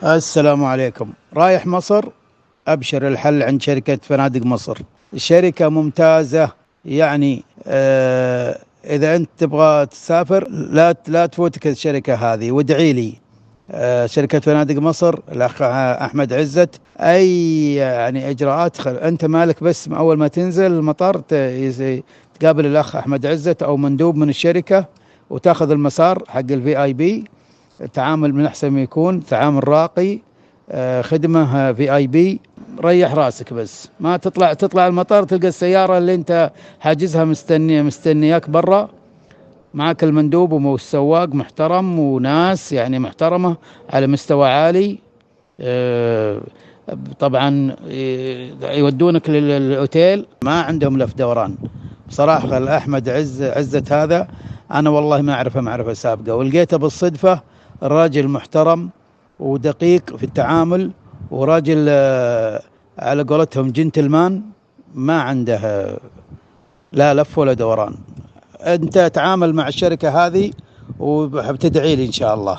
السلام عليكم. رايح مصر؟ أبشر، الحل عند شركة فنادق مصر. شركة ممتازة، يعني إذا أنت تبغى تسافر لا تفوتك الشركة هذه، وادعي لي. شركة فنادق مصر، الأخ أحمد عزت. أي يعني إجراءات أنت مالك، بس أول ما تنزل المطار تقابل الأخ أحمد عزت أو مندوب من الشركة وتاخذ المسار حق الVIP. تعامل من أحسن ما يكون، تعامل راقي، خدمة VIP. ريح راسك بس، ما تطلع المطار تلقى السيارة اللي أنت حاجزها مستنياك برا، معك المندوب والسواق محترم وناس يعني محترمة على مستوى عالي. طبعا يودونك للأوتيل، ما عندهم لف دوران. بصراحة الأحمد عزت هذا أنا والله ما أعرفه معرفة سابقة، ولقيته بالصدفة. الراجل محترم ودقيق في التعامل، وراجل على قولتهم جنتلمان، ما عنده لا لف ولا دوران. أنت تعامل مع الشركة هذه وبتدعي لي إن شاء الله.